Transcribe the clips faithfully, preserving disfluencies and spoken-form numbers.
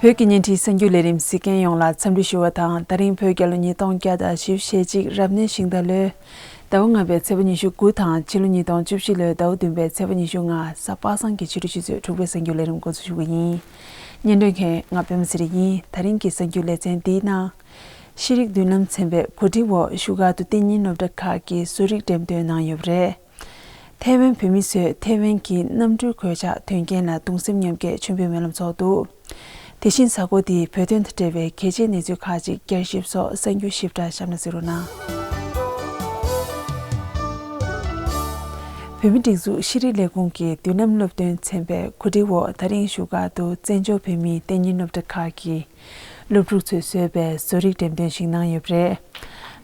བོད་ཀྱི་བརྙན་འཕྲིན་གསར་འགྱུར་ལས་རིམ་གཟིགས་མཁན་ཡོངས་ལ་འཚམས་འདྲི་ཞུ་བ་དང་། ད་རིང་བོད་རྒྱལ་ལོ་ཉིས་སྟོང་བརྒྱ་དང་བཞི་བཅུ་ཞེ་གཅིག་རབ་གནས་ཤིང་རྟ་ལོའི་ཟླ་བ་ལྔ་པའི་ཚེས་པ་ཉི་ཤུ་དགུ་དང་། ཕྱི་ལོ་ཉིས་སྟོང་བཅུ་བཞི་ལོའི་ཟླ་བ་བདུན་པའི་ཚེས་པ་ཉི་ཤུ་ལྔ། གཟའ་པ་སངས་ཀྱི་ཆུ་ཚོད་བཅུ་དྲུག་པའི་གསར་འགྱུར་ལས་རིམ་འགོ་འཛུགས་ཞུ་གི་ཡིན། སྙན་སྒྲོན་མཁན་ང་པད་མ་ཚེ་རིང་ཡིན། ད་རིང་གི་གསར་འགྱུར་ལེ་ཚན་འདིའི་ནང་། ཤེས་རིག་མདུན་ལམ་ཚན་པའི་གོ་སྒྲིག་འོག་བཞུགས་སྒར་དུ་གཏན་ཉིན་སློབ་གྲྭ་ཁག་གིས་བཟོ་རིག་འགྲེམས་སྟོན་གནང་ཡོད་པ་རེད། ཐའེ་ཝན་བོད་མི་ཚོས་ཐའེ་ཝན་གྱི་གནམ་གྲུའི་གོད་ཆག་དོན་རྐྱེན་ལ་གདུང་སེམས་མཉམ་སྐྱེད་མཆོད་འབུལ་སྨོན་ལམ་ཚོགས་འདུག། དེ་བཞིན་གཟའ་འཁོར་འདིའི་བོད་དོན་དང་འབྲེལ་བའི་གལ་ཆེའི་གནས་ཚུལ་ཁག་ཅིག་བསྐྱར་ཞིབ་སོགས་གསར་འགྱུར་ཞིབ་ཕྲ་གཤམ་ལ་གཟིགས་རོགས་གནང་། བོད་མིའི་སྒྲིག་འཛུགས་ཤེས་རིག་ལས་ཁུངས་ཀྱི་མདུན་ལམ་སློབ་སྟོན་ཚན་པའི་གོ་སྒྲིག་འོག་ད་རིང་བཞུགས་སྒར་དུ་བཙན་བྱོལ་བོད་མིའི་གཏན་ཉིན་སློབ་གྲྭ་ཁག་གི་སློབ་ཕྲུག་ཚོས་བཟོས་པའི་བཟོ་རིག་འགྲེམས་སྟོན་ཞིག་གནང་ཡོད་པ་རེད།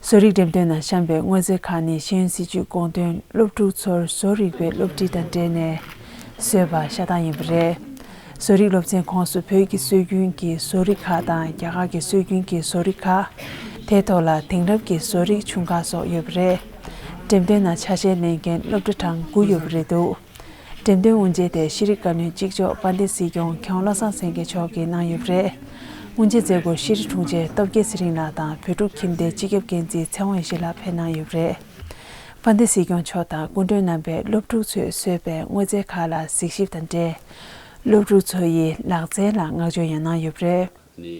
བཟོ་རིག་འགྲེམས་སྟོན་ནང་བཤམས་པའི་དངོས་རྫས་ཁག་ནི་ཤེས་ཡོན་སྲིད་བྱུས་དགོངས་དོན་སློབ་ཕྲུག་ཚོར་བཟོ་རིག་པའི་སློབ་ཁྲིད་དང་འབྲེལ་ནས་བཟོས་པ་ཤ་སྟག་ཡིན་པ་རེད། བཟོ་རིག་སློབ་ཚན་ཁོངས་སུ་བོད་ཀྱི་སྲོལ་རྒྱུན་གྱི་བཟོ་རིག་ཁག་དང་རྒྱ་གར་གྱི་སྲོལ་རྒྱུན་གྱི་བཟོ་རིག་ཁག། དེའི་ཐོག་ལ་དེང་རབས་ཀྱི་བཟོ་རིག་ཆུང་ཁག་སོགས་ཡོད་པ་རེད། འགྲེམས་སྟོན་ནང་ཆ་ཤས་ལེན་མཁན་སློབ་གྲྭ་གྲངས་དགུ་ཡོད་པ་རེད་འདུག། འགྲེམས་སྟོན་དབུ་འབྱེད་དེ་ཤེས་རིག་བཀའ་བློན་གཅིག་ལྕོགས་དཔལ་ལྡན་སྲིད་སྐྱོང་མཁས་དབང་བློ་བཟང་སེང་གེ་མཆོག་གིས་གནང་ཡོད་པ་རེད། དབུ་འབྱེད་མཛད་སྒོར་ཤེས་རིག་དྲུང་ཆེ་སྟོབས་རྒྱལ་ཚེ་རིང་ལགས་དང་བོད་ཕྲུག་ཁྱིམ་སྡེའི་སྤྱི་ཁྱབ་འགན་འཛིན་ཚེ་དབང་ཡེ་ཤེས་ལགས་ཕེབས་གནང་ཡོད་པ་རེད། དཔལ་ལྡན་སྲིད་སྐྱོང་མཆོག་དང་སྐུ་མགྲོན་རྣམ་པས་སློབ་ཕྲུག་ཚོས་བཟོས་པའི་དངོས་རྫས་ཁག་ལ་གཟིགས་ཞིབ་དང་འབྲེལ། སློབ་ཕྲུག་ཚོ་ཡི་ལག་རྩལ་ལ་བསྔགས་བརྗོད་ཡང་གནང་ཡོད་པ་རེད། ནི་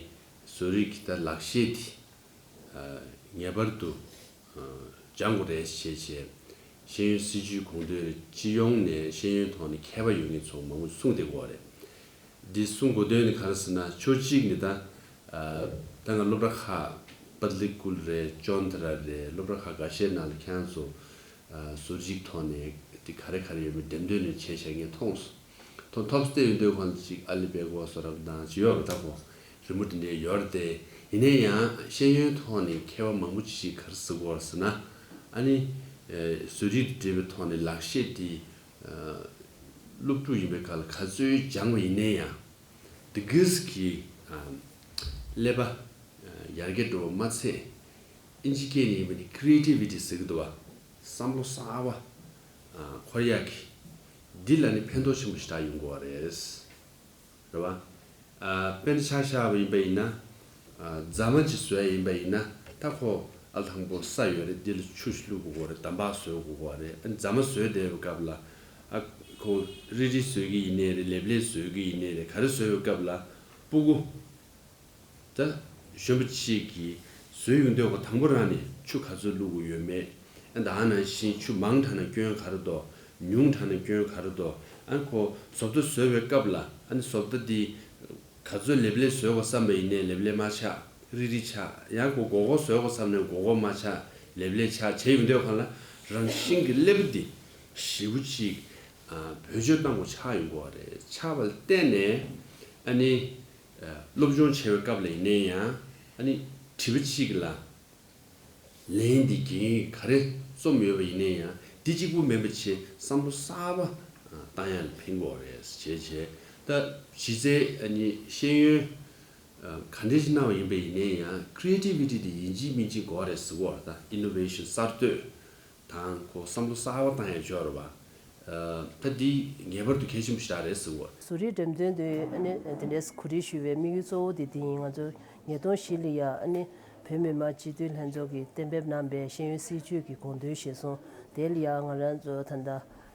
བཟོ་རིག་གི་ད་ལག་ཤེས་དེ། ངེས་པར་དུ་སྦྱང་དགོས་རེད་ཞེས་བྱས། ཤེས་ཡོན་སྲིད་བྱུས་དགོངས་དོན་སྤྱི་ཡོངས་ནས་ཤེས་ཡོན་ཐོག་ནས་མཁས་པ་ཡོད་མཁན་ཚོ་མང་པོ་གསུངས་བསྡད་ཀྱི་ཡོད་རེད། འདི་གསུང་དགོས་དོན་ནི་ག་རེ་ཟེར་ན། ཕྱོགས་གཅིག་ནས་ད་ད་ང་སློབ་གྲྭ་ཁག་པ་ཏི་ལི་ཀུལ་རེད། ཅོན་ཏ་ར་རེད། སློབ་གྲྭ་ཁག་འགའ་ཤས་ནང་ལ་ཁྱེད་རང་ཚོ་བཟོ་སྒྲིག་ཐོག་ནས་དེ་ག་རེ་ག་རེ་ཡོད་མེད་འགྲེམས་སྟོན་ནས་བྱས་བཞག་མཁན་མཐོང་སོང་། ཐོག་ཐོབ་སྟེ་ཡོད་དུས་ཁོང་ཅིག་ཨ་ལི་པེ་གོ་སོ་རབ་དང་ཅི་ཡོད་རེད། ད་ཁོ་རི་མོ་དེ་འདྲའི་ཡོད་རེད་དེ། ཡིན་ན་ཡང་ཤེས་ཡོན་ཐོག་ནས་མཁས་པ་མང་པོ་ཅིག་ག་རེ་ཟེར་གྱི་ཡོད་རེད་ཟེར་ན། ཨ་ནི་བཟོ་རིག་དང་འབྲེལ་བའི་ཐོག་ནས་ལག་ཤེས་དེ་སློབ་ཕྲུག་ཡིན་པའི་སྐབས་ལ་ག་ཚོད་སྦྱངས་པ་ཡིན་ན་ཡང་། དེ་གིས་ཀྱི་ཀླད་པ་ཡར་རྒྱས་འགྲོ་བ་མ་ཚད། ཨིན་ཇི་སྐད་ནས་ཡིན་པ་ནི་creativity་ཟེར་གྱི་འདུག་བ། བསམ་བློ་གསར་པ་འཁོར་ཡག་གི། འདི་ལ་ནི་ཕན་ཐོགས་ཆེན་པོ་ཞེ་དྲག་ཡོང་གི་ཡོད་རེད། རེད་བ། ཨ་དཔེར་ན་ཆ་བཞག་པ་ཡིན་པ་ཡིན་ན། ཨ་རྫ་མ་ཅིག་བཟོ་ཡ་ཡིན་པ་ཡིན་ན། ད་ཁོ་ཨ་དང་པོ་ས་ཡོད་རེད། འདི་ལ་ཆུ་ཞིག་བླུག་དགོས་ཀྱི་ཡོད་རེད། འདམ་བག་བཟོ་དགོས་ཀྱི་ཡོད་རེད། ཨ་རྫ་མ་བཟོས་བསྡད་པའི་སྐབས་ལ། ཨ་ཁོ་རིལ་རིལ་བཟོ་གི་ཡིན་ནའི་རེད། ལེབ་ལེབ་བཟོ་གི་ཡིན་ནའི་རེད། ག་རེ་བཟོ་བའི་སྐབས་ལ་སྤུ་གུ་ད་གཞོན་པ་གཅིག་གིས་བཟོས་ཡོང་དུས་ཁོ་དང་པོ་རང་ནས་ཆུ་ག་ཚོད་བླུག་དགོས་ཡོད་མེད། ཨ་ད་ནང་བཞིན་ཆུ་མང་དྲགས་ན་སྐྱོན་ག་རེ་འདུག། ཉུང་དྲགས་ན་སྐྱོན་ག་རེ་འདུག། ཨ་ཁོ་བཟོ་ལྟ་བཟོ་བའི་སྐབས་ལ་ཨ་ནི་བཟོ་ལྟ་འདི་ག་ཚོད་ལེབ་ལེབ་བཟོ་དགོས་བསམ་པ་ཡིན་ནའི་ལེབ་ལེབ་མ་ཆགས། རིལ་རིལ་ཆགས། ཡང་ཁོ་སྒོར་སྒོར་བཟོ་དགོས་བསམ་ནའི་སྒོར་སྒོར་མ་ཆགས། ལེབ་ལེབ་ཆགས། བྱས་ཡོང་དུས་ཁོ་ལ་རང་བཞིན་གྱི་ཀླད་པ་འདི་ཞེ་པོ་ཅིག་ཨ་བེད་སྤྱོད་གཏང་དགོས་ཆགས་ཡོང་གི་ཡོད་རེད། ཆགས་པ་ལ་བརྟེན་ནས་ཨ་ནི། སློབ་སྦྱོང་བྱེད་པའི་སྐབས་ལ་ཡིན་ན་ཡང་ཨ་ནི་དྲི་བ་གཅིག་ལ་ལན་འདི་རྒྱན་ག་རེ་རྩོམ་ཡོད་པ་ཡིན་ན་ཡང་འདི་གཅིག་པུ་མིན་པ་བྱས་བསམ་བློ་གསར་པ་བཏང་ཡ་ལ་ཕན་གྱི་ཡོད་རེད་ཅེས་བྱས། ད་གཞི་རྩའི་ཨ་ནི་ཤེས་ཡོན་ག་འདྲ་ཞིག་གནང་བ་ཡིན་པ་ཡིན་ན་ཡང་creativity་འདི་ཡིན་གཅིག་མིན་གཅིག་དགོས་རེད་ཟེར་གྱི་ཡོད་རེད། ད་innovation་གསར་གཏོད། དང་ཁོ་བསམ་བློ་གསར་པ་བཏང་ཡ་ཅིག་ཡོད་རེད་བ། ཨ་ད་འདི་ངེས་པར་དུ་གལ་ཆེན་པོ་ཞིག་རེད་ཟེར་བ། བཟོ་རིག་འགྲེམས་སྟོན་དེ་ཨ་ནི་དེ་འདྲའི་གོ་སྒྲིག་ཞུ་བའི་དམིགས་ཡུལ་གཙོ་བོ་དེ་འདི་ཡིན། ང་ཚོ་ཉིས་སྟོང་བཞི་ལ་ཡ་ཨ་ནི་བོད་མི་མང་སྤྱི་འཐུས་ལྷན་ཚོགས་ཀྱིས་གཏན་འབེབས་གནང་པའི་ཤེས་ཡོན་སྲིད་བྱུས་ཀྱི་དགོངས་དོན་གཞིར་བཟུང་དེ་ལ་ཡ་ང་རང་ཚོ་ད་ལྟ་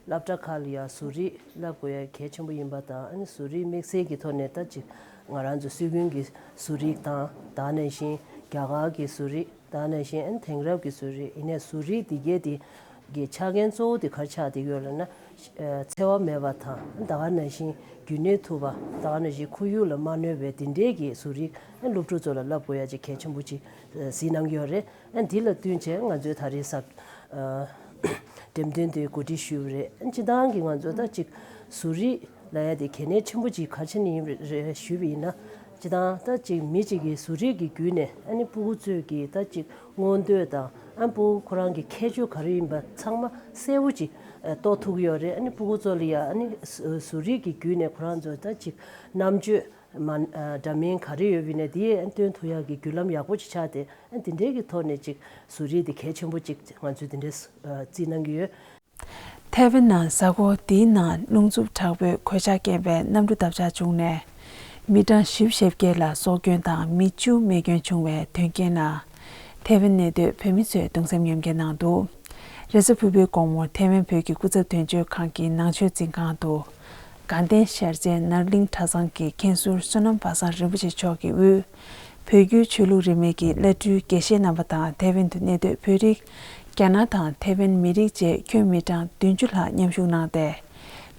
སློབ་གྲྭ་ཁག་ལ་ཡ་བཟོ་རིག་བསླབ་དགོས་ཡ་གལ་ཆེན་པོ་ཡིན་པ་དང་། ཨ་ནི་བཟོ་རིག་དམིགས་བསལ་གྱི་ཐོག་ནས་ད་ཅིག་ང་རང་ཚོ་སྲོལ་རྒྱུན་གྱི་བཟོ་རིག་དང་ད་ག་ནང་བཞིན་རྒྱ་གར་གྱི་བཟོ་རིག་ད་ག་ནང་བཞིན་ཨ་ནི་དེང་རབས་ཀྱི་བཟོ་རིག་ཡིན་ནའི་བཟོ་རིག་འདི་གའི་དེ་གི་ཆ་རྐྱེན་གཙོ་བོ་དེ་ག་རེ་ཆགས་བསྡད་ཡོད་ལབ་ན། ཨ་འཚེ་བ་མེད་པ་དང་ད་ག་ནང་བཞིན་རྒྱུན་གནས་ཐུབ་པ། ད་ག་ནང་བཞིན་ཁོར་ཡུག་ལ་མ་གནོད་པའི་དེ་འདྲའི་གི་བཟོ་རིག་ཨ་སློབ་ཕྲུག་ཚོ་ལ་བསླབ་དགོས་ཡ་ཅིག་གལ་ཆེན་པོ་ཅིག་གཟིགས་གནང་གི་ཡོད་རེད། ཨ་འདི་ལ་བསྟུན་བྱས་ང་ཚོའི་ད་རེས་གཟའ་འགྲེམས་སྟོན་དེ་གོ་སྒྲིག་ཞུས་པ་རེད། ཨ་སྤྱི་བཏང་གི་ང་ཚོ་ད་ཅིག་བཟོ་རིག་ལབ་ཡ་དེ་གལ་གནད་ཆེན་པོ་ཅིག་ག་རེ་བྱས་ནས་ཡིན་རེད་ཞུས་པ་ཡིན་ན། སྤྱིར་བཏང་ད་ཅིག་མི་གཅིག་གིས་བཟོ་རིག་གི་བརྒྱུད་ནས་ཨ་ནི་སྤུ་གུ་ཚོས་ཀྱི་ད་ཅིག་མངོན་འདོད་དང་ཨ་སྤུ་གུ་ཁོ་རང་གི་ཁྱད་ཆོས་ག་རེ་ཡིན་པ་ཚང་མ་གསལ་པོ་ཅིག་རྟོགས་ཐུབ་ཀྱི་ཡོད་རེད། ཨ་ནི་སྤུ་གུ་ཚོ་ལ་ཡ་ཨ་ནི་བཟོ་རིག་གི་བརྒྱུད་ནས་ཁོ་རང་ཚོ་ད་ཅིག་རྣམ་དཔྱོད་མ་འདྲ་མིན་ག་རེ་ཡོད་པ་ཡིན་ན་དེ་ཨ་སྟོན་ཐུབ་ཡག་གི་བརྒྱུད་ལམ་ཡག་པོ་ཅིག་ཆགས་ཏེ། ཨ་དེ་འདྲའི་གི་ཐོག་ནས་ཅིག་བཟོ་རིག་དེ་གལ་ཆེན་པོ་ཅིག་ང་ཚོས་དེ་འདྲའི་བརྩིས་གནང་གི་ཡོད། ཐའེ་ཝན་ནང་གཟའ་འཁོར་འདིའི་ནང་རླུང་འཚུབ་དྲག་པོས་གོད་ཆག་རྐྱེན་པས་གནམ་གྲུ་བརྡབ་ཆགས་བྱུང་ནས། མི་གྲངས་བཞི་བཅུ་ཞེ་བརྒྱད་ལ་སྲོག་སྐྱོན་དང་མི་བཅུ་རྨས་སྐྱོན་བྱུང་བའི་དོན་རྐྱེན་ལ། ཐེ་ཝན་གནས་སྡོད་བོད་མི་ཚོས་གདུང་སེམས་མཉམ་སྐྱེད་གནང་འདུག་རེས་གཟའ་ཕུར་བུའི་དགོང་མོར་ཐེ་ཝན་བོད་ཀྱི་སྐུ་ཚབ་དོན་གཅོད་ཁང་གི་ནང་ཆོས་འཛིན་ཁང་དུ། དགའ་ལྡན་ཤར་རྩེ་ནར་གླིང་གྲྭ་ཚང་གི་མཁན་ཟུར་བསོད་ནམས་པ་སངས་རིན་པོ་ཆེ་མཆོག་གི་དབུས། བོད་བརྒྱུད་ཆོས་ལུགས་རིས་མེད་ཀྱི་བླ་སྤྲུལ་དགེ་བཤེས་རྣམ་པ་དང་ཐེ་ཝན་དུ་གནས་སྡོད་བོད་རིགས། རྒྱ་ནག་དང་ཐེ་ཝན་མི་རིགས་བཅས་ཁྱོན་མི་གྲངས་བདུན་ཅུ་ལྷག་མཉམ་ཞུགས་གནང་སྟེ།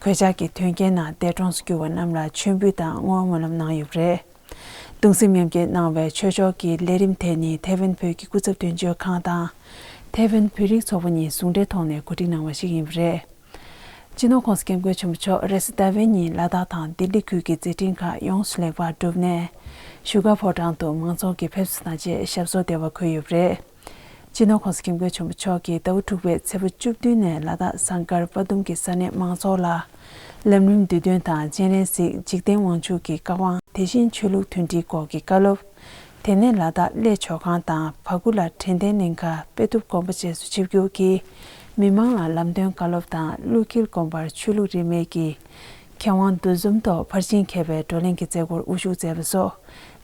གོད་ཆག་གི་དོན་རྐྱེན་ནང་འདས་གྲོངས་སུ་གྱུར་བ་རྣམས་ལ་མཆོད་འབུལ་དང་བསྔོ་བ་སྨོན་ལམ་གནང་ཡོད་པ་རེད། གདུང་སེམས་མཉམ་སྐྱེད་གནང་བའི་ཆོས་ཕྱོགས་ཀྱི་ལས་རིམ་དེ་ནི་ཐེ་ཝན་བོད་ཀྱི་སྐུ་ཚབ་དོན་གཅོད་ཁང་དང་། ཐེ་ཝན་བོད་རིགས་ཚོགས་པ་གཉིས་ཟུང་འབྲེལ་ཐོག་ནས་གོ་སྒྲིག་གནང་བ་ཞིག་ཡིན་པ་རེད། སྤྱི་ནོར་༸གོང་ས་༸སྐྱབས་མགོན་ཆེན་པོ་མཆོག་རེས་གཟའ་ཟླ་བའི་ཉིན་ལ་དྭགས་དང་ལྡི་ལི་ཁུལ་གྱི་མཛད་འཕྲིན་ཁག་ཡོངས་སུ་ལེགས་པར་གྲུབ་ནས། བཞུགས་སྒར་ཕོ་བྲང་དུ་མང་ཚོགས་ཀྱི་ཕེབས་བསུ་དང་བཅས་ཞབས་སོར་བདེ་བར་འཁོད་ཡོད་པ་རེད། སྤྱི་ནོར་༸གོང་ས་༸སྐྱབས་མགོན་ཆེན་པོ་མཆོག་གིས་ཟླ་བ་དྲུག་པའི་ཚེས་པ་བཅུ་བདུན་ནས་ལ་དྭགས་ཟངས་དཀར་དཔའ་གདུམ་གྱི་ས་གནས་མང་ཚོགས་ལ། ལམ་རིམ་བསྡུས་དོན་དང་སྤྱན་རས་གཟིགས་འཇིག་རྟེན་དབང་ཕྱུག་གི་བཀའ་དབང་དེ་བཞིན་ཆོས་ལུགས་མཐུན་སྒྲིལ་སྐོར་གྱི་བཀའ་སློབ། དེ་ནས་ལ་དྭགས་གླེ་ཇོ་ཁང་དང་བ་གུ་ལ་དྲན་རྟེན་གླིང་ཁ་དཔེ་ཐུབ་དགོན་པ་བཅས་སུ་ཆིབས་བསྒྱུར་གྱིས་མི་མང་ལ་ལམ་སྟོན་བཀའ་སློབ་དང་ཀླུ་འཁྱིལ་དགོན་པར་ཆོས་ལུགས་རིས་མེད་ཀྱི་མཁས་དབང་འདུ་འཛོམས་ཐོག་ཕར་ཕྱིན་མཁས་པའི་བགྲོ་གླེང་གི་མཛད་སྒོར་དབུ་བཞུགས་མཛད་པ་སོགས་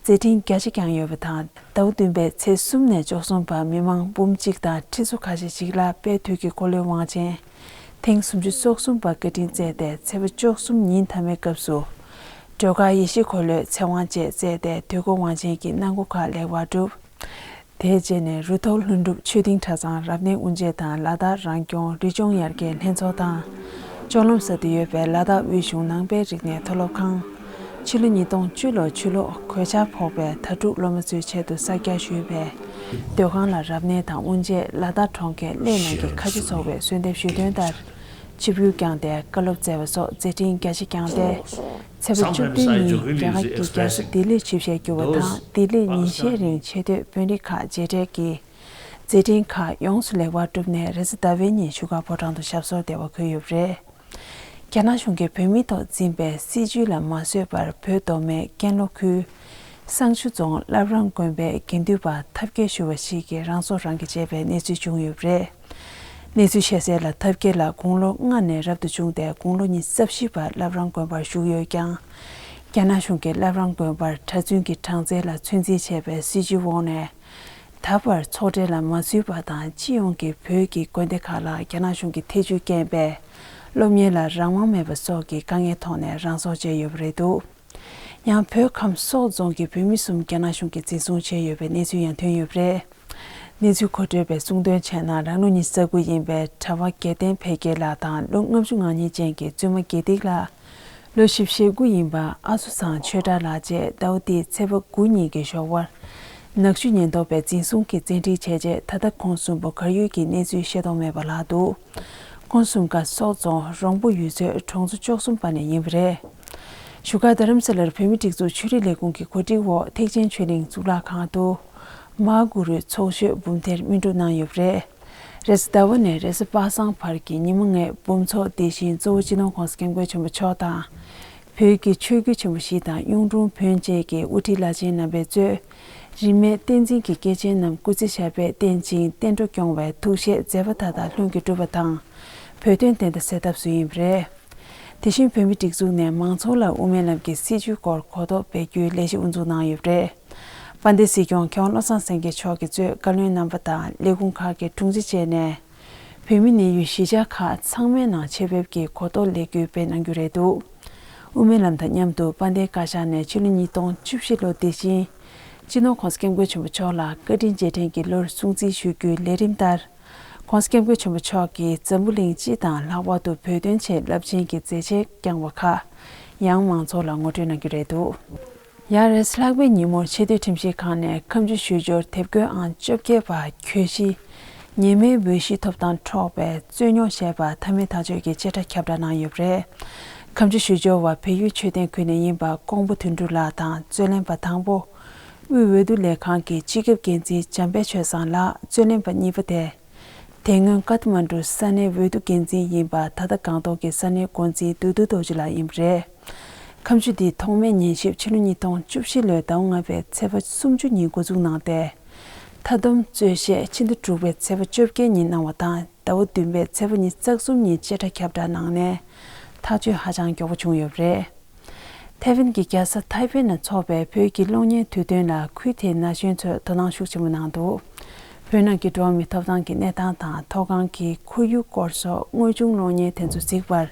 མཛད་འཕྲིན་རྒྱ་ཆེ་བསྐྱངས་ཡོད་པ་དང་། ཟླ་བ་བདུན་པའི་ཚེས་གསུམ་ནས་བཅུ་གསུམ་བར་མི་མང་འབུམ་གཅིག་དང་ཁྲི་ཚོ་ཁ་ཤས་ཤིག་ལ་དཔལ་དུས་ཀྱི་འཁོར་ལོའི་དབང་ཆེན། ཐེངས་སུམ་ཅུ་སོ་གསུམ་པ་བཀའ་དྲིན་སྩལ་ཏེ་ཚེས་པ་བཅུ་གསུམ་ཉིན་མཐའ་མའི་སྐབས་སུ། སྒྲོལ་དཀར་ཡེ་ཤེས་འཁོར་ལོའི་ཚེ་དབང་བཅས་སྩལ་ཏེ་དུས་འཁོར་དབང་ཆེན་གྱི་གནང་སྒོ་ཁག་ལེགས་པར་གྲུབ། དེའི་རྗེས་ནས་རུ་ཐོག་ལྷུན་གྲུབ་ཆོས་སྡིངས་གྲྭ་ཚང་རབ་གནས་དབུ་འབྱེད་དང་ལ་དྭགས་རང་སྐྱོང་རི་ལྗོངས་ཡར་རྒྱས་ལྷན་ཚོགས་དང་། ལྕོག་ལམ་ས་དེ་ཡོད་པའི་ལ་དྭགས་དབུས་གཞུང་ནང་པའི་རིག་གནས་མཐོ་སློབ་ཁང་། ཕྱི་ལོ་ཉིས་སྟོང་བཅུ་ལོར་ཆུ་ལོག་གོད་ཆག་ཕོག་པའི་དྭ་ཕྲུག་སློབ་མ་ཚོའི་ཆེད་དུ་གསར་རྒྱག་ཞུས་པའི་སྡོད་ཁང་ལ་རབ་གནས་དང་དབུ་འབྱེད། ལ་དྭགས་གྲོང་ཁྱེར་གླེ་ནང་གི་ཁ་ཆེ་ཚོགས་པས་གསོལ་འདེབས་ཞུས་དོན་ལྟར་ཆིབས་བསྒྱུར་བསྐྱངས་ཏེ་བཀའ་སློབ་སྩལ་བ་སོགས་མཛད་འཕྲིན་རྒྱ་ཆེ་བསྐྱངས་ཏེ། ཚེས་པ་བཅུ་བདུན་ཉིན་རྒྱ་གར་གྱི་རྒྱལ་ས་ལྡི་ལིར་ཆིབས་ཞལ་བསྒྱུར་བ་དང་ལྡི་ལིར་ཉིན་ཤས་རིང་ཆེས་མཐོའི་དཔོན་རིགས་ཁག་མཇལ་འཕྲད་ཀྱིས་མཛད་འཕྲིན་ཁག་ཡོངས་སུ་ལེགས་པར་གྲུབ་ནས་རེས་གཟའ་ཟླ་བའི་ཉིན་བཞུགས་སྒར་ཕོ་བྲང་དུ་ཞབས་སོར་བདེ་བར་འཁོད་ཡོད་པ་རེད། རྒྱ་ནག་གཞུང་གིས་བོད་མིའི་ཐོག་འཛིན་པའི་སྲིད་བྱུས་ལ་མ་བཟོད་པར་བོད་མདོ་སྨད་ཀན་ལྷོ་ཁུལ་བསང་ཆུ་རྫོང་བླ་བྲང་དགོན་པའི་དགེ་འདུན་པ་འཐབ་རྒྱལ་ཞུ་བ་ཞིག་གིས་རང་སྲོག་རང་གིས་བཅད་པའི་གནས་ཚུལ་བྱུང་ཡོད་པ་རེད། གནས་ཚུལ་བཤད་གསལ་ལ་འཐབ་རྒྱལ་ལགས་དགུང་ལོ་ལྔ་ནས་རབ་ཏུ་བྱུང་སྟེ་དགུང་ལོ་ཉི་ཤུ་རྩ་བཞི་བར་བླ་བྲང་དགོན་པར་བཞུགས་ཡོད་ཀྱང་། རྒྱ་ནག་གཞུང་གིས་བླ་བྲང་དགོན་པར་གྲྭ་བཙུན་གྱི་གྲངས་ཚད་ལ་ཚོད་འཛིན་བྱས་པའི་སྲིད་བྱུས་འོག་ནས། ད་བར་ཚོགས་གྲལ་ལ་མ་ཚུད་པ་དང་སྤྱི་ཡོངས་ཀྱི་བོད་ཀྱི་དགོན་སྡེ་ཁག་ལ་རྒྱ་ནག་གཞུང་གིས་ཐེ་ཇུས་བསྐྱལ་པས། སློབ་གཉེར་ལ་རང་དབང་མེད་པ་སོགས་ཀྱི་དཀའ་ངལ་ཐོག་ནས་རང་སྲོག་བཅད་ཡོད་པ་རེད་འདུག་ཡང་བོད་ཁམས་སོག་རྫོང་གི་བོད་མི་གསུམ་རྒྱ་ནག་གཞུང་གིས་འཛིན་བཟུང་བྱས་ཡོད་པའི་གནས་ཚུལ་ཡང་ཐོན་ཡོད་པ་རེད། གནས་ཚུལ་མཁོ་སྤྲོད་པས་གསུངས་དོན་བྱས་ན། རང་ལོ་ཉི་ཤུ་རྩ་དགུ་ཡིན་པའི་གྲྭ་བ་དགེ་ལྡན་འཕེལ་རྒྱལ་ལགས་དང་ལོ་ལྔ་བཅུ་ང་གཉིས་ཅན་གྱི་བཙུན་མ་དགེ་སྡིག་ལགས། ལོ་བཞི་བཅུ་ཞེ་དགུ་ཡིན་པ་ཨ་སུ་ཚང་ཆོས་གྲགས་ལགས་བཅས་ཟླ་བ་འདིའི་ཚེས་པ་དགུ་ཉིན་གྱི་ཞོགས་པར། ནག་ཆུ་ཉེན་རྟོག་པས་འཛིན་བཟུང་གིས་བཙན་ཁྲིད་བྱས་རྗེས་ད་ལྟ་ཁོང་གསུམ་པོ་གར་ཡུལ་གྱི་གནས་ཚུལ་ཤེས་རྟོགས་མེད་པ་ལགས་འདུག་ཁོང་གསུམ་ཀ་སོག་རྫོང་རོང་པོ་ཡུལ་ཚོའི་གྲོང་ཚོ་བཅུ་གསུམ་པ་ནས་ཡིན་པ་རེད། བཞུགས་སྒར་རྡ་རམ་ས་ལར་བོད་མིའི་སྒྲིག་འཛུགས་ཆོས་རིག་ལས་ཁུངས་ཀྱི་གོ་སྒྲིག་འོག་ཐེག་ཆེན་ཆོས་གླིང་གཙུག་ལག་ཁང་དུ། མ་གུ་རུའི་ཚོགས་མཆོད་འབུམ་ཐེར་སྨིན་སྒྲུབ་གནང་ཡོད་པ་རེད། རེས་གཟའ་ཟླ་བ་ནས་རེས་གཟའ་པ་སངས་བར་གྱི་ཉིན་མོ་ལྔའི་འབུམ་ཚོགས་དེ་བཞིན་གཙོ་བོ་སྤྱི་ནོར་༸གོང་ས་༸སྐྱབས་མགོན་ཆེན་པོ་མཆོག་དང་། བོད་ཀྱི་ཆོས་བརྒྱུད་ཆེན་པོ་བཞི་དང་གཡུང་དྲུང་བོན་བཅས་ཀྱི་དབུ་ཁྲིད་བླ་ཆེན་རྣམ་པས་གཙོས། རིས་མེད་བསྟན་འཛིན་གྱི་སྐྱེས་ཆེན་རྣམས་སྐུ་ཚེ་ཞབས་པད་བརྟན་ཅིང་བསྟན་འགྲོ་སྐྱོང་བའི་ཐུགས་བཞེད་མཛད་པ་མཐའ་དག་ལྷུན་གྱིས་གྲུབ་པ་དང་། བོད་དོན་བདེན་མཐའ་གསལ་ཐབས་སུ་ཡིན་པ་རེད། དེ་བཞིན་བོད་མིའི་སྒྲིག་འཛུགས་ནས་མང་ཚོགས་ལ་དབུ་མའི་ལམ་གྱི་སྲིད་བྱུས་སྐོར་གོ་རྟོགས་སྤེལ་རྒྱུའི་ལས་གཞི་དབུ་འཛུགས་གནང་ཡོད་པ་རེད། དཔལ་ལྡན་སྲིད་སྐྱོང་མཁས་དབང་བློ་བཟང་སེང་གེ་མཆོག་གིས་གཙོས་བཀའ་བློན་རྣམ་པ་དང་ལས་ཁུངས་ཁག་གི་དྲུང་ཆེ་བཅས་ནས། བོད་མི་གནས་ཡུལ་གཞིས་ཆགས་ཁག་ཚང་མའི་ནང་ཆེད་ཕེབས་ཀྱིས་གོ་རྟོགས་ལེགས་བསྒྱུར་སྤེལ་གནང་རྒྱུ་རེད་འདུག་དབུ་མའི་ལམ་དང་མཉམ་དུ་དཔལ་ལྡན་བཀའ་ཤག་ནས་ཕྱི་ལོ་ཉིས་སྟོང་བཅུ་བཞི་ལོ་འདི་བཞིན། སྤྱི་ནོར་༸གོང་ས་༸སྐྱབས་མགོན་ཆེན་པོ་མཆོག་ལ་བཀའ་དྲིན་རྗེས་དྲན་གྱི་ལོར་སྲུང་བརྩི་ཞུ་རྒྱུའི་ལས་རིམ་ལྟར། ༸གོང་ས་༸སྐྱབས་མགོན་ཆེན་པོ་མཆོག་གིས་འཛམ་བུ་གླིང་སྤྱི་དང་ལྷག་པར་དུ་བོད་དོན་ཆེད་རླབས་ཆེན་གྱི་མཛད་རྗེས་བསྐྱངས་པ་ཁག་ཡང་མང་ཚོགས་ལ་ངོ་སྤྲོད་གནང་རྒྱུ་རེད་འདུག་ཡང་རེས་ལྷག་པའི་ཉིན་མོར་ཆེས་མཐོའི་ཁྲིམས་ཞིབ་ཁང་ནས་ཁ་མཆུ་ཞུ་སྦྱོར་དེབ་འགོད་ཨང་བཅོ་བརྒྱད་པ་གྱོད་གཞི། ཉེས་མེད་འོས་གཞི་ཐོབ་ཐང་འཕྲོག་པའི་རྩོད་རྙོག་ཞེས་པ་མཐའ་མའི་ཐག་གཅོད་ཀྱི་བཅད་ཁྲ་ཁྱབ་བསྒྲགས་གནང་ཡོད་པ་རེད། ཁ་མཆུ་ཞུ་སྦྱོར་བ་བལ་ཡུལ་ཆོས་ལྡན་ཁུལ་ནས་ཡིན་པ་ཀོང་པོ་དོན་གྲུབ་ལགས་དང་རྩོད་ལེན་པ་དང་པོ། དབུས་འོས་བསྡུ་ལས་ཁང་གི་སྤྱི་ཁྱབ་འགན་འཛིན་འཇམ་དཔལ་ཆོས་བཟང་ལགས། རྩོད་ལེན་པ་གཉིས་པ་དེ། དེ་སྔོན་ཀ་ཐ་མན་གྲུ་ས་གནས་འོས་བསྡུ་འགན་འཛིན་ཡིན་པ་ད་ལྟ་སྒང་ཏོག་གི་ས་གནས་འགོ་འཛིན་བདུད་འདུལ་རྡོ་རྗེ་ལགས་ཡིན་པ་རེད། ཁ་མཆུ་འདིའི་ཐོག་མའི་ཉན་ཞིབ་ཕྱི་ལོ་ཉིས་སྟོང་བཅུ་བཞི་ལོའི་ཟླ་བ་ལྔ་པའི་ཚེས་པ་སུམ་ཅུ་ཉིན་འགོ་འཛུགས་གནང་སྟེ། མཐའ་སྡོམ་རྩོད་བཤེར་ཕྱི་ཟླ་དྲུག་པའི་ཚེས་པ་བཅོ་བརྒྱད་ཉིན་གནང་བ་དང་ཟླ་བ་བདུན་པའི་ཚེས་པ་ཉི་ཤུ་རྩ་གསུམ་ཉིན་བཅད་ཁྲ་ཁྱབ་བསྒྲགས་གནང་ནས་ཐག་གཅོད་ཧ་ཅང་མགྱོགས་པོ་བྱུང་ཡོད་པ་རེད། ཐའེ་ཝན་གྱི་རྒྱལ་ས་ཐའེ་པེ་ན་འཚོགས་པའི་བོད་ཀྱི་གློག་བརྙན་དུས་སྟོན་ལ་ཁུལ་དེའི་ན་གཞོན་ཚོས་དོ་སྣང་ཤུགས་ཆེན་པོ་གནང་འདུག་བོད་ནང་གི་འགྲོ་བ་མིའི་ཐོབ་ཐང་གི་གནས་སྟངས་དང་མཐོ་སྒང་གི་ཁོར་ཡུག་སྐོར་སོགས་དངོས་བྱུང་གློག་བརྙན་དེ་ཚོ་གཟིགས་པར།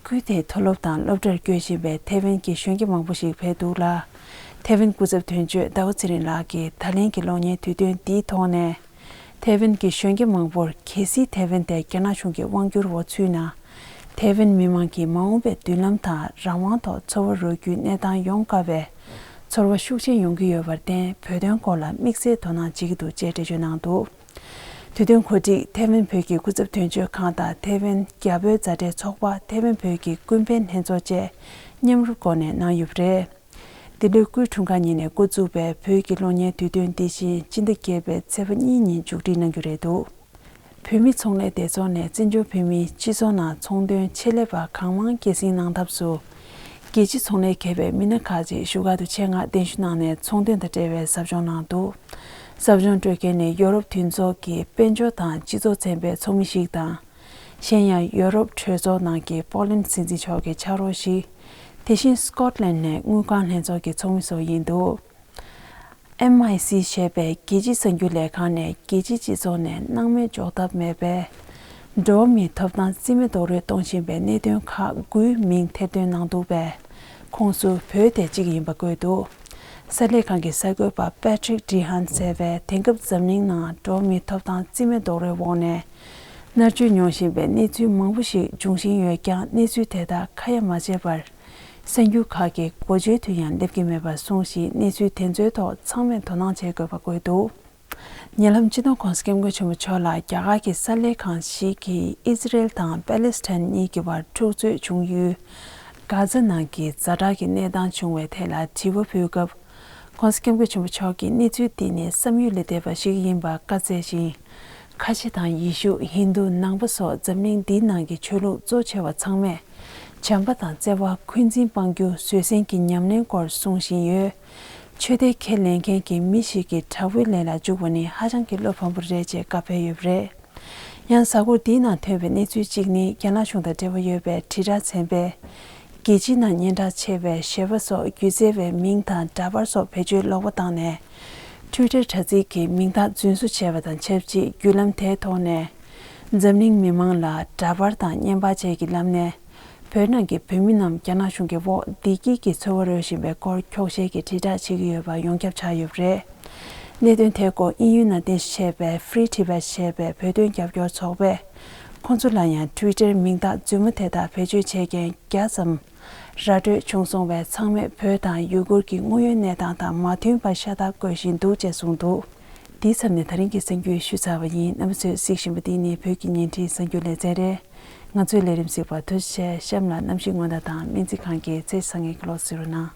ཁུལ་དེའི་མཐོ་སློབ་དང་སློབ་གྲྭར་བསྐྱོད་བཞིན་པའི་ཐའེ་ཝན་གྱི་གཞོན་སྐྱེས་མང་པོ་ཞིག་ཕེབས་འདུག་ལ། ཐའེ་ཝན་སྐུ་ཚབ་དོན་གཅོད་ཟླ་བ་ཚེ་རིང་ལགས་ཀྱིས་ད་ལན་གྱི་གློག་བརྙན་དུས་སྟོན་འདིའི་ཐོག་ནས། ཐའེ་ཝན་གྱི་གཞོན་སྐྱེས་མང་པོར་གལ་སྲིད་ཐའེ་ཝན་དེ་རྒྱ་ནག་གཞུང་གི་དབང་སྒྱུར་འོག་ཚུད་ན། ཐའེ་ཝན་མི་མང་གི་མ་འོངས་པའི་མདུན་ལམ་དང་རང་དབང་ཐོག་འཚོ་བ་རོལ་རྒྱུའི་གནས་སྟངས་ཡོང་དཀའ་བའི་ཚོར་བ་ཤུགས་ཆེན་ཡོང་གི་ཡོད་པར་བརྟེན། བོད་དོན་སྐོར་ལ་དམིགས་བསལ་དོ་སྣང་བྱེད་ཀྱི་འདུག་ཅེས་འགྲེལ་བརྗོད་གནང་འདུག་དུས་སྟོན་གོ་སྒྲིག་ཐའེ་ཝན་བོད་ཀྱི་སྐུ་ཚབ་དོན་གཅོད་ཁང་དང་ཐའེ་ཝན་རྒྱ་བོད་མཛའ་འབྲེལ་ཚོགས་པ། ཐའེ་ཝན་བོད་ཀྱི་ཀུན་ཕན་ལྷན་ཚོགས་བཅས་མཉམ་རུབ་སྒོ་ནས་གནང་ཡོད་པ་རེད། འདི་ལོའི་སྐུའི་འཁྲུངས་སྐར་ཉིན་ནས་འགོ་བཙུགས་པའི་བོད་ཀྱི་གློག་བརྙན་དུས་སྟོན་འདི་བཞིན་སྤྱི་ཟླ་བརྒྱད་པའི་ཚེས་པ་གཉིས་ཉིན་མཇུག་སྒྲིལ་གནང་རྒྱུ་རེད་འདུག་བོད་མི་ཚོང་ལས་སྡེ་ཚོགས་ནས་བཙན་བྱོལ་བོད་མིའི་སྤྱི་ཚོགས་ནང་ཚོང་དོན་ཆེད་ལས་པ་གང་མང་སྐྱེད་སྲིང་གནང་ཐབས་སུ། རྒྱལ་སྤྱིའི་ཚོང་ལས་མཁས་པའི་མི་སྣ་ཁག་ཅིག་བཞུགས་སྒར་དུ་ཆེད་མངགས་གདན་ཞུ་གནང་ནས་ཚོང་དོན་དང་འབྲེལ་བའི་ཟབ་སྦྱོང་གནང་འདུག་ཟབ་སྦྱོང་སྤྲོད་མཁན་ནི་ཡོ་རོབ་མཐུན་ཚོགས་ཀྱི་དཔལ་འབྱོར་དང་སྤྱི་ཚོགས་ཚན་པའི་ཚོགས་མི་ཞིག་དང་། གཞན་ཡང་ཡོ་རོབ་གྲོས་ཚོགས་ནང་གི་པོ་ལན་སྲིད་འཛིན་མཆོག་གི་ཕྱག་རོགས་ཤིག་དེ་བཞིན་སྐོཊ་ལན་ནས་དངུལ་ཁང་ལྷན་ཚོགས་ཀྱི་ཚོགས་མི་སོགས་ཡིན་འདུག་ཨེམ་ཨའི་སི་ཞེས་པའི་རྒྱལ་སྤྱིའི་གསར་འགྱུར་ལས་ཁང་ནས་རྒྱལ་སྤྱིའི་སྤྱི་ཚོགས་ནས་སྣང་མེད་འཇོག་ཐབས་མེད་པའི་འགྲོ་བ་མིའི་ཐོབ་ཐང་རྩིས་མེད་རྡོག་རོལ་གཏོང་བཞིན་པའི་གནད་དོན་ཁག་དགུའི་མིང་ཐེར་འདོན་གནང་འདུག་པས། ཁོངས་སུ་བོད་དེ་གཅིག་ཡིན་པ་བཀོད་འདུག་གསར་ལས་ཁང་གི་གསར་འགོད་པ་པེ་ཊི་རིག་ཌི་ཧན་ཟེར་བས་དེང་སྐབས་འཛམ་གླིང་ནང་འགྲོ་བ་མིའི་ཐོབ་ཐང་རྩིས་མེད་རྡོག་རོལ་འོག་ནས་མནར་གཅོད་མྱོང་བཞིན་པའི་གནས་ཚུལ་མང་པོ་ཞིག་འབྱུང་བཞིན་ཡོད་ཀྱང་། གནས་ཚུལ་དེ་དག་ཁ་ཡ་མ་བྱས་པར། གསར་འགྱུར་ཁག་གི་འགོ་བརྗོད་དུ་ཡང་སླེབས་ཀྱི་མེད་པར་གསུངས་ཤིང་། གནས་ཚུལ་དེ་ཚོའི་ཐོག་ཚང་མས་དོ་སྣང་བྱེད་དགོས་པ་བཀོད་འདུག་ཉེ་ལམ་སྤྱི་ནོར་༸གོང་ས་༸སྐྱབས་མགོན་ཆེན་པོ་མཆོག་ལ་རྒྱ་གར་གྱི་གསར་ལས་ཁང་ཞིག་གིས་ཨི་ཟི་རེལ་དང་པེ་ལེ་སི་ཐན་གཉིས་ཀྱི་བར་འཁྲུག་རྩོད་བྱུང་ཡུལ་གྷ་ཛ་ནང་གི་ཛ་དྲག་གི་གནས་སྟངས་བྱུང་བའི་ཐད་ལ་དྲི་བ་ཕུལ་སྐབས། ༸གོང་ས་༸སྐྱབས་མགོན་ཆེན་པོ་མཆོག་གིས་གནས་ཚུལ་འདི་ནི་བསམ་ཡུལ་ལས་འདས་པ་ཞིག་ཡིན་པ་བཀའ་སྩལ་ཞིང་། ཁ་ཆེ་དང་ཡེ་ཤུ། ཧིན་རྡུ། ནང་པ་སོགས་འཛམ་གླིང་འདིའི་ནང་གི་ཆོས་ལུགས་གཙོ་ཆེ་བ་ཚང་མས་བྱམས་པ་དང་བརྩེ་བ། འཁོན་འཛིན་སྤང་རྒྱུ། བཟོད་བསྲན་གྱི་ཉམས་ལེན་སྐོར་གསུང་བཞིན་ཡོད། ཆོས་དད་ཁས་ལེན་མཁན་གྱི་མི་ཞིག་གིས་དྲག་པོའི་ལས་ལ་འཇུག་པ་ནི་ཧ་ཅང་གི་བློ་ཕམ་པོ་རེད་ཅེས་བཀའ་ཕེབས་ཡོད་པ་རེད། ཡང་གཟའ་འཁོར་འདིའི་ནང་ཐོན་པའི་གནས་ཚུལ་གཅིག་ནི། རྒྱ་ནག་གཞུང་དང་འབྲེལ་བ་ཡོད་པའི་དྲིལ་བསྒྲགས་ཚན་པས། རྒྱལ་སྤྱིའི་ནང་སྙན་གྲགས་ཆེ་བའི་ཞོལ་པ་སོགས་སྒྱུ་རྩལ་བའི་མིང་དང་འདྲ་པར་སོགས་བེད་སྤྱོད་ལོག་པ་བཏང་ནས། ཊུའི་ཊར་དྲ་ཚིགས་ཀྱི་མིང་རྟགས་རྫུན་བཟོ་བྱས་པ་དང་ཆབས་ཅིག་བརྒྱུད་ལམ་དེའི་ཐོག་ནས། འཛམ་གླིང་མི་མང་ལ་འདྲ་པར་དང་བརྙན་པར་བཅས་ཀྱི་ལམ་ནས། བོད་ནང་གི་བོད་མི་རྣམས་རྒྱ་ནག་གཞུང་གི་འོག་བདེ་སྐྱིད་ཀྱི་འཚོ་བ་རོལ་བཞིན་པའི་སྐོར་འཁྱོག་བཤད་ཀྱི་དྲིལ་བསྒྲགས་བྱེད་ཀྱི་ཡོད་པ་ཡོངས་ཁྱབ་ཆགས་ཡོད་པ་རེད། གནད་དོན་དེའི་སྐོར་དབྱིན་ཡུལ་ནང་རྟེན་གཞི་བྱས་པའི་Free Tibet ཞེས་པའི་བོད་དོན་རྒྱབ་སྐྱོར་ཚོགས་པས། ཁོང་ཚོ་ལ་ཡང་ཊུའི་ཊར་མིང་རྟགས་རྫུན་མ་དེ་དག་བེད་སྤྱོད་བྱེད་མཁན་བརྒྱ་ཙམ་ར་སྤྲོད་བྱུང་སོང་བས། ཚང་མས་བོད་དང་ཡུ་གུར་གྱི་དངོས་ཡོད་གནས་སྟངས་དང་མ་མཐུན་པ་ཤ་སྟག་བཀོད་བཞིན་འདུག་ཅེས་གསུངས་འདུག་འདིའི་མཚམས་ནས་ད་རིང་གི་གསར་འགྱུར་ཞུས་ཚར་བ་ཡིན། རྣམ་པ་ཚོས་གཟིགས་བཞིན་པ་འདི་ནི་བོད་ཀྱི་བརྙན་འཕྲིན་གསར་འགྱུར་ལེ་ཚན་རེད། ང་ཚོའི་ལས་རིམ་གཟིགས་པར་ཐུགས་རྗེ་ཆེ། གཤམ་ལ་གནམ་གཤིས་སྔོན་བརྡ་དང་སྨན་རྩིས་ཁང་གི་ཚེས་བཟང་ངན་གྱི་གློག་གཟིགས་རོགས་གནང་།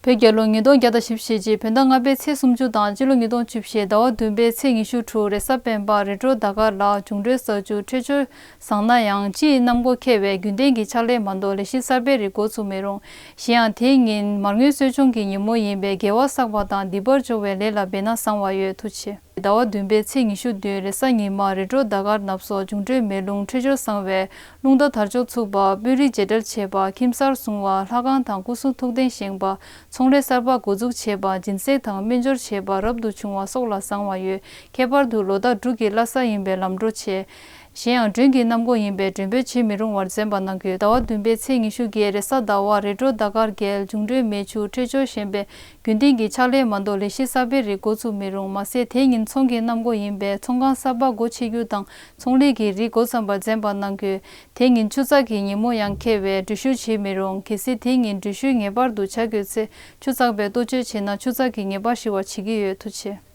བོད་རྒྱལ་ལོ་ཉིས་སྟོང་བརྒྱ་དང་བཞི་བཅུ་ཞེ་གཅིག་བོད་ཟླ་ལྔ་པའི་ཚེས་སུམ་ཅུ་དང་སྤྱི་ལོ་ཉིས་སྟོང་བཅུ་བཞི་ཟླ་བ་བདུན་པའི་ཚེས་ཉི་ཤུ་དྲུག་རེས་གཟའ་སྤེན་པ་རེ་ཌིའོ་ཟླ་དཀར་ལགས་འབྱུང་འཕྲོད་གསར་འཇུག་འཕྲོད་སྦྱོར་བཟང་ན་ཡང་། སྤྱིའི་གནམ་སྒོ་ཁེལ་བས་རྒྱུན་ལྡན་གྱི་ཕྱག་ལས་མ་གཏོགས་ལས་གཞི་གསར་པའི་རིགས་འགོ་ཚུགས་མི་རུང་། གཞན་ཡང་དེའི་ཉིན་མར་ངོའི་གསོ་སྦྱོང་གི་ཉིན་མོ་ཡིན་པས་དགེ་བ་བསགས་པ་དང་སྡིག་པར་སྦྱོར་བའི་ལས་ལ་འབད་ན་བཟང་བ་ཡོད། ཐུགས་རྗེ་ཆེ། ཟླ་བ་བདུན་པའི་ཚེས་ཉི་ཤུ་བདུན་རེས་གཟའ་ཉི་མ་རེ་ཌིའོ་ཟླ་དཀར་ནབ་སོགས་འབྱུང་འཕྲོད་མེ་རླུང་འཕྲོད་སྦྱོར་བཟང་བས་རླུང་རྟ་དར་ལྕོག་འཚུབ་པ། དཔོན་རིགས་རྗེས་འབྲེལ་བྱེད་པ། ཁྱིམ་གསར་བཟུང་བ། ལྷ་ཁང་དང་སྐུ་གསུང་ཐུགས་རྟེན་བཞེངས་པ། ཚོང་ལས་གསར་པ་འགོ་འཛུགས་བྱེད་པ། སྦྱིན་སྲེག་དང་སྨན་སྦྱོར་བྱེད་པ། རབ་ཏུ་བྱུང་བ་སོགས་ལ་བཟང་བ་ཡོད། ཁྱད་པར་དུ་ལོ་ཟླ་འབྲུག་གི་བླ་གཟའ་ཡིན་པས་ལམ་འགྲོ་བྱེད། གཞན་ཡང་མགྲོན་གྱི་གནམ་སྒོ་ཡིན་པས་མགྲོན་འབོད་བྱེད་མི་རུང་བར་འཛེམ་པ་གནང་དགོས། ཟླ་བ་བདུན་པའི་ཚེས་ཉི་ཤུ་བརྒྱད་རེས་གཟའ་ཟླ་བ་རེ་ཌིའོ་ཟླ་དཀར་རྒྱལ་འབྱུང་འཕྲོད་མེ་ཆུ་འཕྲོད་སྦྱོར་ཞན་པས་རྒྱུན་ལྡན་གྱི་ཕྱག་ལས་མ་གཏོགས་ལས་གཞི་གསར་པའི་རིགས་འགོ་ཚུགས་མི་རུང་། མ་ཟད་དེ་ཉིན་ཚོང་གི་གནམ་སྒོ་ཡིན་པས་ཚོང་ཁང་གསར་པ་སྒོ་ཕྱེ་རྒྱུ་དང་ཚོང་ལས་ཀྱི་རིགས་འགོ་བརྩམས་པར་འཛེམ་པ་གནང་དགོས། དེ་ཉིན་ཆུ་ཚགས་ཀྱི་ཉིན་མོ་ཡང་ཁེལ་བས་འགྲུལ་བཞུད་བྱེད་མི་རུང་། གལ་སྲིད་དེ་ཉིན་འགྲུལ་བཞུད་ངེས་པར་དུ་བྱ་དགོས་ཚེ་ཆུ་ཚགས་པས་གཏོ་བཅོས་བྱེད་ན་ཆུ་ཚགས་ཀྱི་ངེས་པར་ཞི་བར་བྱེད་ཀྱི་ཡོད། ཐུགས་རྗེ་ཆེ།